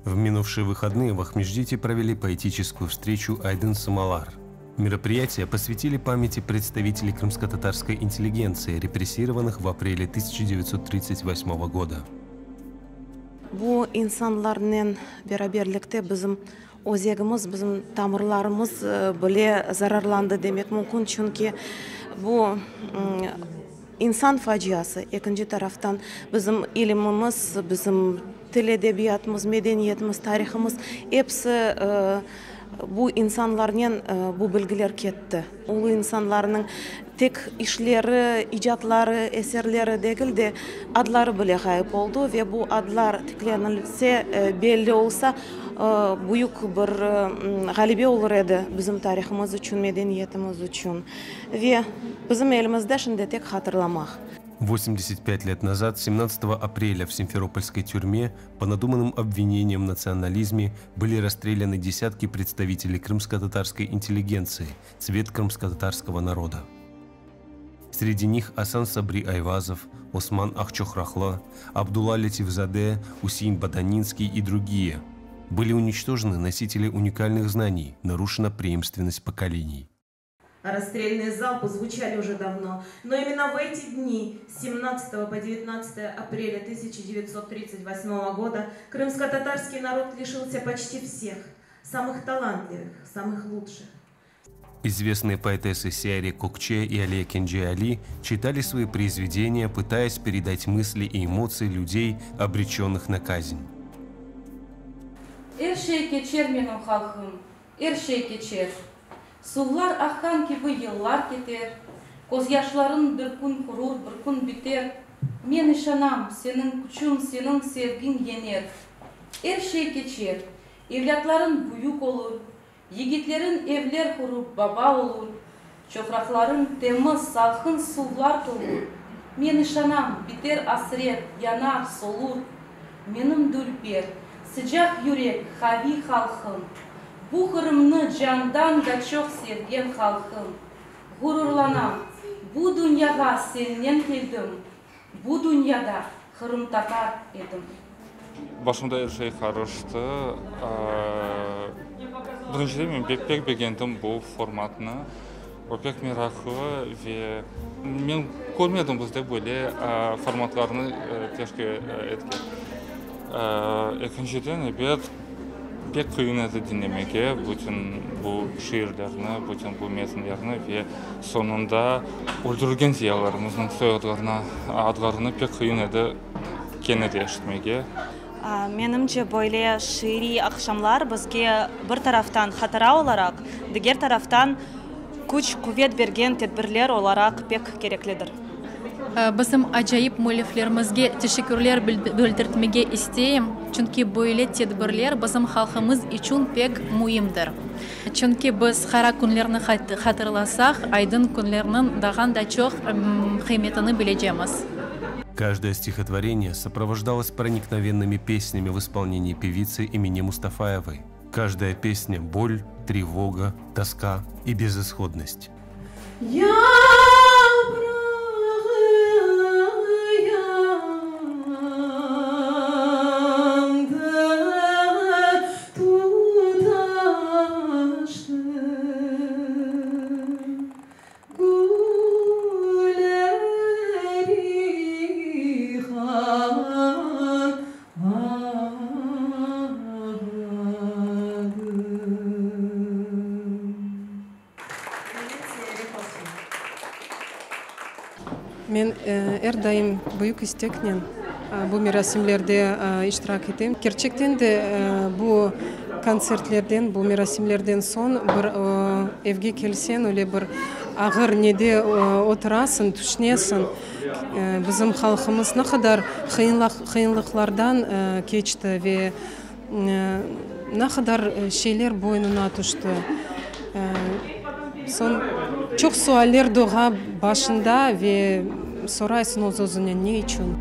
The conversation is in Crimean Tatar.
В минувшие выходные в Ахмеждите провели поэтическую встречу «Айдын Самалар». Мероприятие посвятили памяти представителей крымско-татарской интеллигенции, репрессированных в апреле 1938 года. Bu insanlarnen beraberlikte bizim özegimiz, bizim tamırlarımız bile zararlandı demek mümkün, çünki bu insan faciası, ekinci taraftan bizim ilimimiz, bizim til, edebiyatımız, medeniyetimiz, tarihımız, episi bu insanlarnen bu bilgiler ketti. Ulu insanlarnıñ tek işleri, icatları, eserleri degil de, adları bile ğayıp oldı ve bu adlar tiklenilse, belli olsa, büyük bir ğalebe olur edi bizim tarihımız içün, medeniyetimiz içün. Ve bizim elimizde şimdi tek hatırlamaq. 85 лет назад, 17 апреля, в Симферопольской тюрьме по надуманным обвинениям в национализме были расстреляны десятки представителей крымско-татарской интеллигенции, цвет крымско-татарского народа. Среди них Асан Сабри Айвазов, Осман Ахчохрахлы, Абдулла Лятифзаде, Усеин Боданинский и другие. Были уничтожены носители уникальных знаний, нарушена преемственность поколений. Расстрельные залпы звучали уже давно, но именно в эти дни, с 17 по 19 апреля 1938 года, крымско-татарский народ лишился почти всех, самых талантливых, самых лучших. Известные поэтессы Сияре Кокче и Алия Кенже Али читали свои произведения, пытаясь передать мысли и эмоции людей, обреченных на казнь. Er şey keçer menim halqım, er şey keçer. Suvlar aqqan kibi yıllar keter, Közyaşlarıñ bir kün qurur, bir kün biter. Men işanam, seniñ küçüñ, seniñ sevgiñ yeñer. Er şey keçer, evlâtlarıñ büyük olur, Yigitleriñ evler qurıp baba olur, Çoqraqlarıñ temiz, salqın suvlar tolur. Men işanam, biter asret, yanar, solur. Menim dülber, sıcaq yürek, qaviy halqım, Bu Qırımnı candan da çoq sevgen halqım. Ğururlanam, bu dünyağa sennen keldim, Bu dünyada qırımtatar edim. Başımda er şey qarıştı. Birinciden men pek begendim bu formatnı. O pek meraqlı ve men körmedim bizde böyle formatlarnı teşkil etken. Ekinciden, ebet, pek qıyın edi diñlemege bütün bu şiirlerni, bütün bu metinlerni ve soñunda öldürilgen ziyalılarımıznıñ soyadlarını, adlarını pek qıyın edi kene de eşitmege. Menimce, böyle şiiriy aqşamlar bizge bir taraftan hatıra olaraq, diger taraftan küç-quvet bergen tedbirler olaraq pek kereklidir. Bizim acayip müelliflerimizge teşekkürler bildirtmege isteyim, çünki böyle tedbirler bizim halqımız içün pek müimdir. Çünki biz qara künlerni hatırlasaq, aydın künlerniñ daha da çoq qıymetini bilecemiz. Каждое стихотворение сопровождалось проникновенными песнями в исполнении певицы Эмине Мустафаевой. Каждая песня – боль, тревога, тоска и безысходность. Yaprağı yandı, tutaştı, Gülleri han ağladı. Men er daim büyük isteknen bu merasimlerde iştirak etem. Kerçekten de bu kontsertlerden, bu merasimlerden soñ bir evge kelseñ, öyle bir ağır nede oturasıñ, tüşünesiñ, bizim halqımız ne qadar qıyınlıqlardan keçti ve ne qadar şeyler boynuna tüşti. Soñ çoq sualler doğa başında ve soraysıñ öz-özüñe, ne içün?